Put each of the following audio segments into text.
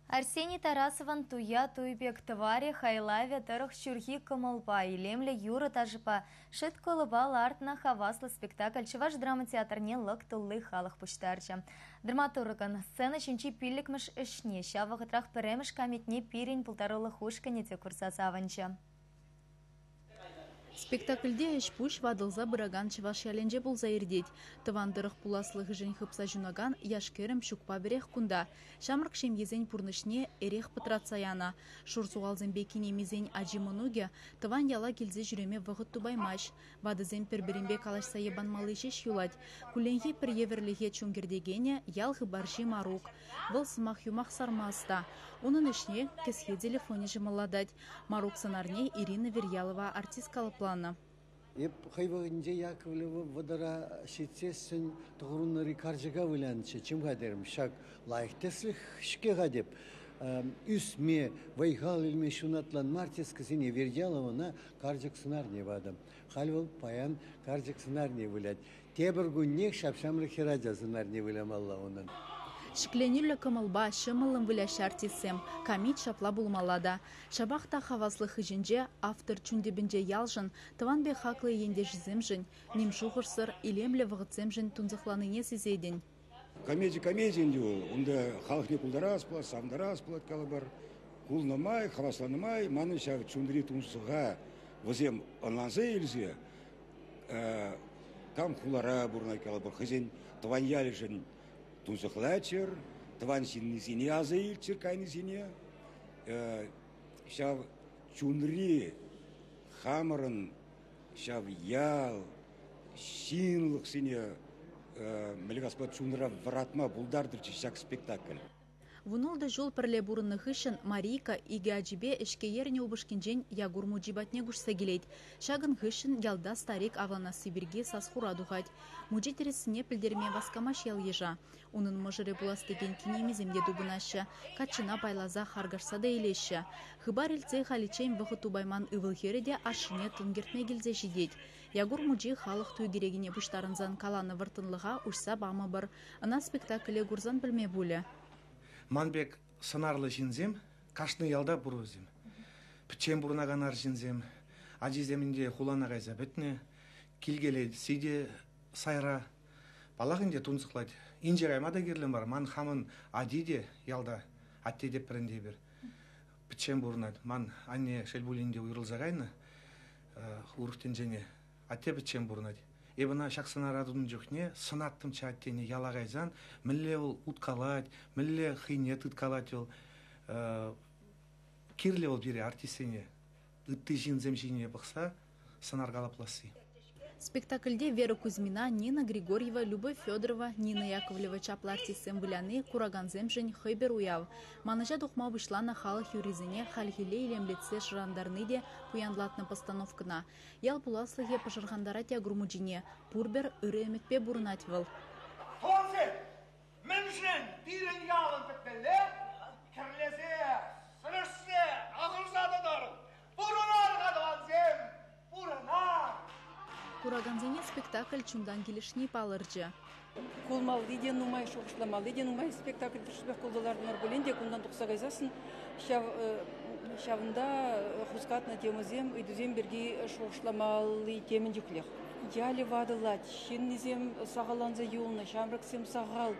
Арсений Тарасовӑн «Туя туй пек тӑварӗ» хайлавӗ тӑрӑх ҫурхи кӑмӑлпа, илемлӗ юрӑ-ташӑпа, шӗт-кӑлӑпа лартнӑ хаваслӑ спектакль Чӑваш драма театрне лӑк тулли халӑх пуҫтарчӗ. Драматургӑн сцена ҫинчи пиллӗкмӗш ӗҫне, ҫав вӑхӑтрах пӗрремӗш камитне пирӗн пултарулӑх ушкӑнӗ те курса савӑнчӗ. Спектакльте ӗҫ-пуҫ ватӑлса пыракан чӑваш ялӗнче пулса иртет. Тӑван тӑрӑх пуласлӑхӗшӗн хыпса ҫунакан яш-кӗрӗм ҫукпа пӗрех кунта. Ҫамрӑк ҫемьесен пурнӑҫне эрех пӑтратса янӑ. Шур сухалсемпе кинемисен ачи-мӑнукӗ тӑван яла килсе ҫӳреме вӑхӑт тупаймасть. Ватӑсем пӗр-пӗринпе калаҫса йӑпанмалли ҫеҫ юлать. Кулленхи пӗр евӗрлӗхе чун кӗртекенӗ ял хыпарҫи Марук. Вӑл сӑмах-юмах сарма ӑста. Унӑн ӗҫне кӗсье телефонӗ ҫӑмӑллатать. Марук сӑнарне Ирина Верьялова артист калӑпланӑ. Эп хӑй вӑхӑтӗнче Яковлева вӑтӑра ҫитсессӗн тӑхӑрвуннӑри карчӑка вылянӑччӗ. Чим-ха терӗм, ҫак лайӑх тӗслӗх-ҫке-ха теп. Ӳсме, вӑй-хал илме ҫунатланма артисткӑсене Верьяловӑна карчӑк сӑнарне патӑм. Халь вӑл паян карчӑк сӑнарне вылять. Тепӗр куннех ҫап-ҫамрӑк хӗрача сӑнарне вылямалла унӑн. Ҫӗкленӳллӗ кӑмӑлпа ҫӑмӑллӑн выляҫҫӗ артистсем. Камит ҫапла пулмалла та. Ҫапах та хаваслӑх хыҫӗнче автор чун тӗпӗнче ялшӑн, тӑван пек хаклӑ ентешӗсемшӗн, ним шухӑшсӑр, илемлӗ вӑхӑтсемшӗн тунсӑхланине сисетӗн. Комеди комеди ӗнтӗ вӑл. Унта халӑхне култарас пулать, савӑнтарас пулать калӑпӑр. Кулнӑ май, хавасланнӑ май манӑн ҫав чунри тунсӑха вӗсем ӑнланса илсе кам хулара пурӑнать калӑпӑр, хӑйсен тӑван ялӗшӗн тунсӑхлаччӑр, тӑван ҫыннисене аса илччӗр кайнисене. Ҫав чунри хамӑрӑн ҫав ял ҫынлӑхсене мӗнле калас чунра вӑратма пултартӑрччӗ ҫак спектакль. Вунултӑ ҫул пӗрле пурӑннӑ хыҫҫӑн Марийка икӗ ачипе ӗҫке ернӗ упӑшкинчен Якур мучи патне куҫса килет. Ҫакӑн хыҫҫӑн ялта старик авланасси пирки сас-хура тухать. Мучи тӗрӗссине пӗлтерме васкамасть ял-йыша. Унӑн мӑшӑрӗ пулас текен кинемисем те тупӑнаҫҫӗ, каччӑна пайласа харкашса та илеҫҫӗ. Хыпар илтсе халиччен вӑхӑт тупайман ывӑл-хӗрӗ те ашшӗне тӑн кӗртме килсе ҫитет. Якур мучи халӑх туй кӗрекине пуҫтарӑнсан каланӑ вӑрттӑнлӑха уҫса памӑпӑр. Ӑна спектакле курсан пӗлме пулӗ. Ман пек сӑнарлӑ ҫынсем кашни ялта пур вӗсем. Пӗччен пурӑнакан арҫынсем, ачисем ӗнтӗ хулана кайса пӗтнӗ, килкелесси те сайра. Паллах ӗнтӗ, тунсӑхлать. Инҫе кайма та кирлӗ мар. Ман хамӑн ати те ялта, атте те пӗр ӗнтӗ эпир. Пӗччен пурӑнать. Ман анне, шел пулин те, уйрӑлса кайнӑ урӑх тӗнчене. Атте пӗччен пурӑнать. Эп ӑна ҫак сӑнара тунӑ чухне сӑнаттӑмччӗ аттене яла кайсан мӗнле вӑл уткалать, мӗнле хӑйне тыткалать вӑл. Кирлӗ вӑл пире, артистсене, ытти ҫынсем ҫине пӑхса сӑнар калӑпласси. Спектакльте Вера Кузьмина, Нина Григорьева, Любовь Федорова, Нина Яковлева чаплӑ артистсем выляни куракансемшӗн хӑй пӗр уяв. Манӑҫа тухма пуҫланӑ халӑх юррисене хальхилле илемлетсе шӑрантарни те пуянлатнӑ постановкӑна. Ял пуласлӑхӗ пӑшӑрхантарать Якур мучине. Пурпӗр ырӑ ӗмӗтпе пурӑнать вӑл. Тӑвансем, мӗншӗн пирӗн ялӑн пӗтмелле? Кӗрлесе, сӗрӗшсе, ахӑрса тӑтӑр. Пурӑнар-ха, тӑвансем, пурӑнар! Куракансене спектакль чунтан килӗшни палӑрчӗ. Кулмалли те нумай, шухӑшламалли те нумай спектакль тӑршшӗпех кулса лартӑмӑр пулин те кунтан тухса кайсассӑн ҫав ҫавӑнта хускатнӑ темӑсем, ыйтусем пирки шухӑшламалли темӗн чухлех. Ялӗ ватӑлать, ҫыннисем сахалланса юлнӑ, ҫамрӑксем сахал.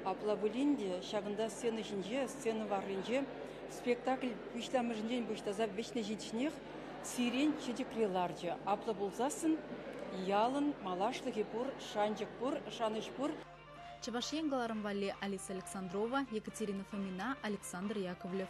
Апла пулин те ҫакӑнта сцена ҫинче, сцена варринче спектакль пуҫламӑшӗнчен пуҫласа вӗҫне ҫитичченех сирень чечекре ларчӗ. Апла пулсассӑн ялӑн малашлӑхӗ пур, шанчӑк пур, шанӑҫ пур. Чӑваш Ен кӑларӑм валли Алиса Александрова, Екатерина Фомина, Александр Яковлев.